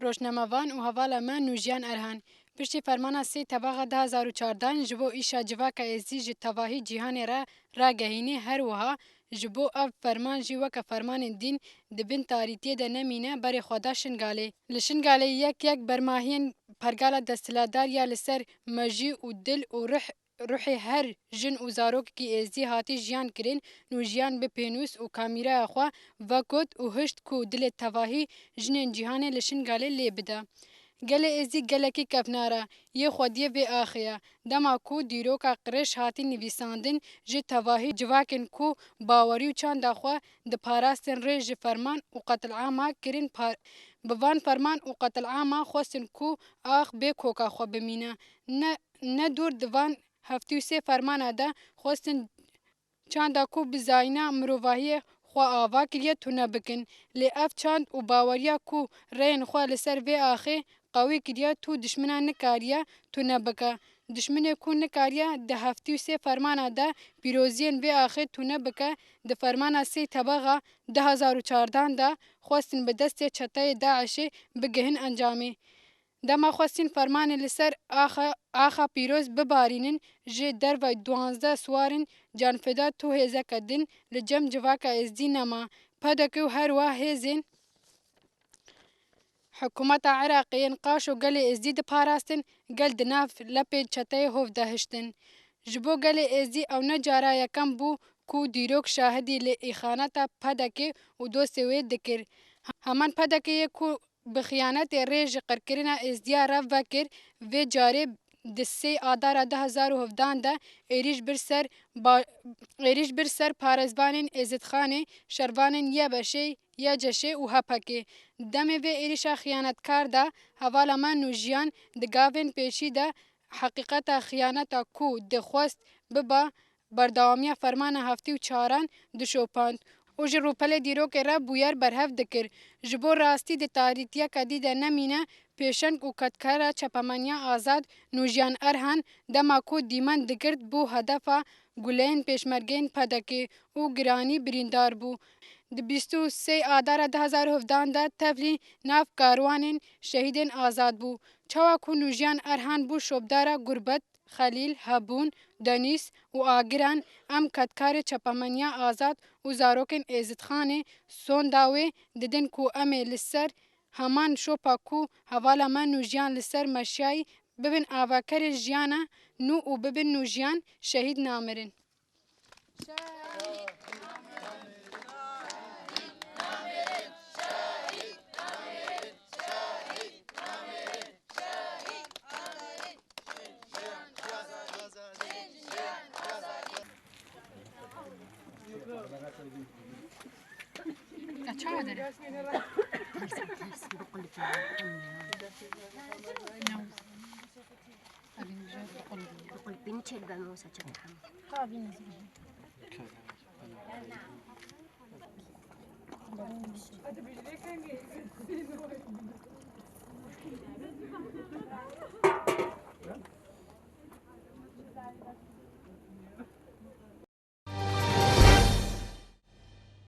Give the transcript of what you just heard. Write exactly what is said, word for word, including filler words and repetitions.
Rojnamevan û hevala me Nûjiyan Erhan, piştî fermana sê Tebaxa du hezar û çardan ji bo îşa civaka êzidî ji tevahî cîhanê re ragehînî, her wiha ji bo ev ferman jî weke fermanên dîn di bin tarîtiyê de nemîne berê xwe da Şingalê. Li Şingalê yek yek bermahiyên pergala desthilatdar ya li ser mejî û dil û ruh, ruhê her jin û zarokekî êzidî hatî jiyan kirin, Nûjiyan bi pênûs û kamîraya xwe vegot û hişt ku dilê tevahî jinên cîhanê li Şingalê lê bide. Gelê êzidî gelekî kevnar e, yê xwediyê vê axê ye. Dema ku dîroka qirêj hatî nivîsandin, ji tevahî civakên ku bawerî û çanda xwe diparastin rê ji ferman û qetilama kirin par-, bi van ferman û qetilama xwestin ku ax bê koka xwe bimîne. Ne, ne dûr di van heftê û sê fermana de xwestin çanda ku bi zayîna mirovahiyê xwe ava kiriye tune bikin. Lê ev çand û baweriya ku rêyên xwe li ser vê axê qewî kiriye, tu dişmina nikariye tune bike. Dişminê ku nikariye di heftê û sê fermana de pîroziyên vê axê tune bike, di fermana sê Tebaxa du hezar û çardan de xwestin bi destê çeteyê DAIŞê bigihin encamê. Dema xwestin fermanê li ser axa, axa pîroz bibarînin, ji derve duwazdeh siwarin canfeda tu hêzeke din li cem civaka êzidî nema. PDK û herwa hêzên hikûmeta Iraqê yên qaşo gelê êzidî diparastin, gel di nav lepê çeteyê hov de hiştin. Ji bo gelê êzidî ew ne cara yekem bû ku dîrok şahidî li îxaneta PDK û dostê wê dikir. Heman PDK yê ku bi xiyanetê rê ji qirkirina êzdiya re vekir, vê carê di sê Adara du hezar û hevdan de êrîş bir ser ba-, êrîş bir ser parêzvanên Êzidxanê, şervanên Y B Ş'ê, Y C Ş'ê û H P K'ê. Demê vê êrîşa xiyanetkar de hevala me Nûjiyan di gavên pêşî de heqîqeta xiyaneta ku dixwest biba berdewamiya fermana heftê û çaran dişopand û ji rûpelê dîrokê re bûyer berhev dikir. Ji bo rastî di tarîtiyeke dî de nemîne, pêşeng û kedkara çepemeniya azad Nûjiyan Erhan dema ku dîmen digirt bû hedefa guleyên pêşmergeyên PDK'ê û giranî birîndar bû. Di bîst û sê Adara du hezar û hevdan de tevlî nav karwanên şehîdên azad bû. Çawa ku Nûjiyan Erhan bû şopdara Gurbet, Xelîl, Hebûn, Denîs û Agiran, em kedkarê çepemeniya azad û zarokên Êzidxanê sonda wê didin ku em ê li ser heman şopa ku hevala me Nûjiyan li ser meşiyayî bibin avakerê jiyana nû û bibin Nûjiyan şehîd namirin.